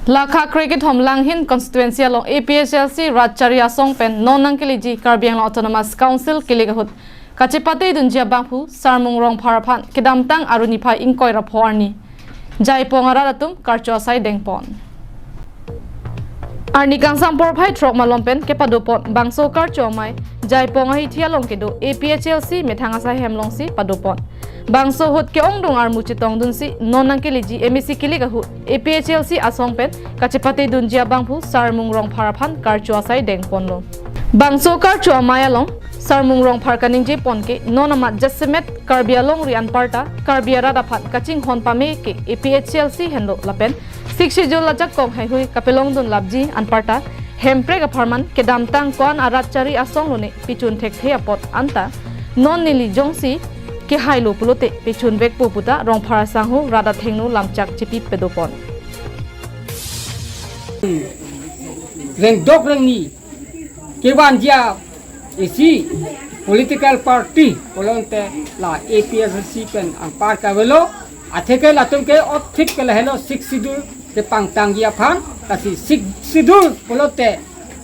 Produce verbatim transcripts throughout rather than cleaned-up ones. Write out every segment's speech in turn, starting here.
Lakha krekethom Langhin constituency along A P H L C rat chari asong pen non nangkeleji Karbi Anglong Autonomous Council kilik ahut kachepatedunji abangphu Sarmung Rongphar aphan kedamtang Aru niphai ingkoi ra pho arni Jaipong arat atum karcho asai dengpon. Arni kangsam porphai throk malom pen kepadopon bangso karcho amei Jaipong ahithi along kedo A P H L C methang asai hem alongsi padopon. Bangso ahut ke-ongdung armu chetongdunsi non nangkeleji M A C kilik ahut A P H L C asong pen kachepatedunji abangphu Sarmung Rongphar aphan karcho asai dengponlo. Bangso karcho amei along Sarmung Rongphar kaningjepon ke non amat jasemet Karbi alongri anparta Karbi arat aphan kachinghon pame ke A P H L C henlo lapen Sixth Schedule ajakong heihui kapelongdun lapji anparta Hemprek apharman kedamtang ko-an arat chari asong lone pechun thekthe apot anta non neli jongsi kehailo pulote pechun vekpo puta Rongphar asangho rat athengno lamchak chipi pedopon. Rengdok rengni kevanji isi political party pulote la A P H L C pen anpar kavelo, atheke latum ke othik ke lahelo Sixth Schedule kepangtangji aphan, lasi Sixth Schedule pulote,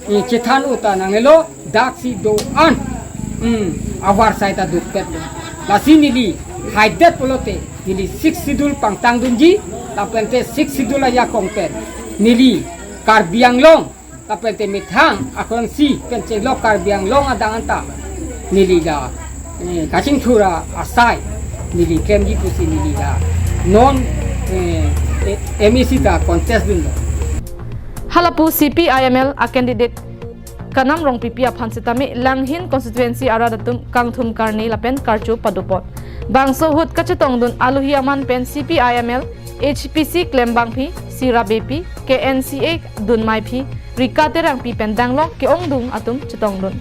eh, chethan uta nanglelo, daksi do-an, hmm, avar sai ta dukpet. Lasi neli haidet pulote neli Sixth Schedule pangtangdunji, lapente Sixth Schedule ajakong pen neli Karbi Anglong, lapente methang akonsi pen chelok Karbi Anglong adang anta neli la, eh, kachingthur asai neli klemji pusi neli la non, eh, eh, M A C ta contest dunlo. Halapu C P I M L a candidate Kanam Rongpipi aphan sitame Langhin constituency arat atum kangthum karni lapen karcho padopon. Bangso ahut kachetongdun alohi aman pen C P I M L H P C klembangpi, Sira Beypi, K N C A dunmeiphi, Rika Terangpi pen danglok ke-ongdung atum chetongdun.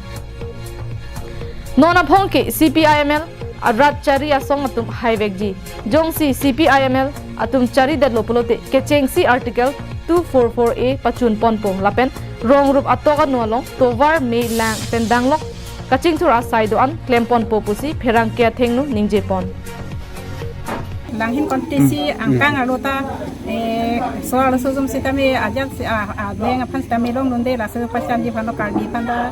Non aphong ke C P I M L arat chari asong atum haivekji. Jongsi C P I M L atum charidetlo pulote kechengsi Article two four four A pachunponpo lapen rong rup atok anu along tovar me lang pen danglok kachingthur asai do-an klemponpo pusi pherangke athengno ningjepon. Langhin constituency, hmm, angkang arlo ta, eh, so-arloso atum sitame ajat si, ah, ah, leng aphan sitame longdunde, laso pachanji aphan lo Karbi aphan ta,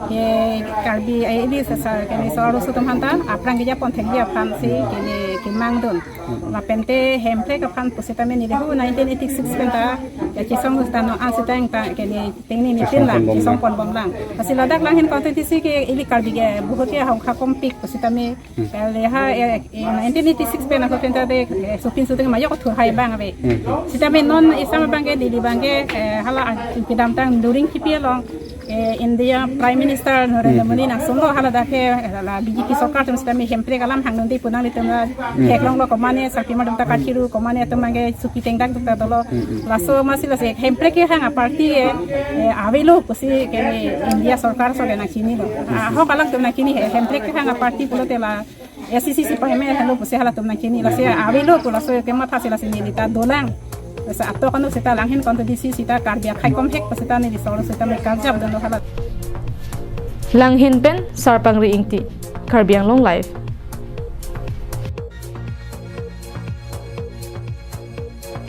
eh, Karbi, eh, ili sasa kene so-arloso atum aphan ta aphrang kejapon thekji aphansi kene kemangdun. Lapente Hemprek aphan pusitame neli hu nineteen eighty-six pen ta ya chesong sita no asitang ta kene tengne nitin lang, chesongponbom lang. Lasi ladak Langhin constituency ke ili Karbi ke bahut ya hong kha kompik pusitame, hmm, pele ha, eh, eh, nineteen eighty-six pen ako pen ta de, eh, supin suting mayok thur hai abang ave. Hmm. Sitame non isam abang ke neli abang ke, eh, hala, ah, kedamtang during K P A along, eh, India Prime Minister Narendra, hmm, Modi nangsunlo haladak ke, eh, la B J P sorkar atum sitame Hemprek alam hangdunde pu nanglitum la, hmm, theklonglo komane sarpimar atum ta kachiru, komane atum abang ke supi tengdak atum ta dolo. Hmm, hmm. Laso masi lasi Hemprek kehang aparty ke, eh, avelo pusi ke India sorkar aso ke nangchinilo. Ahok alangtum nangchini he, Hemprek kehang aparty pulote la A C C C paheme helo pusi halatum nangchini, lasi avelo pu laso kematha si lasi neli ta dolang. Lasi atok anu sita Langhin constituency sita Karbi akhai komhek pusita neli so-arloso sitame karjap dunlo hala. Langhin pen Sarpangri Ingti, Karbi Anglong Live.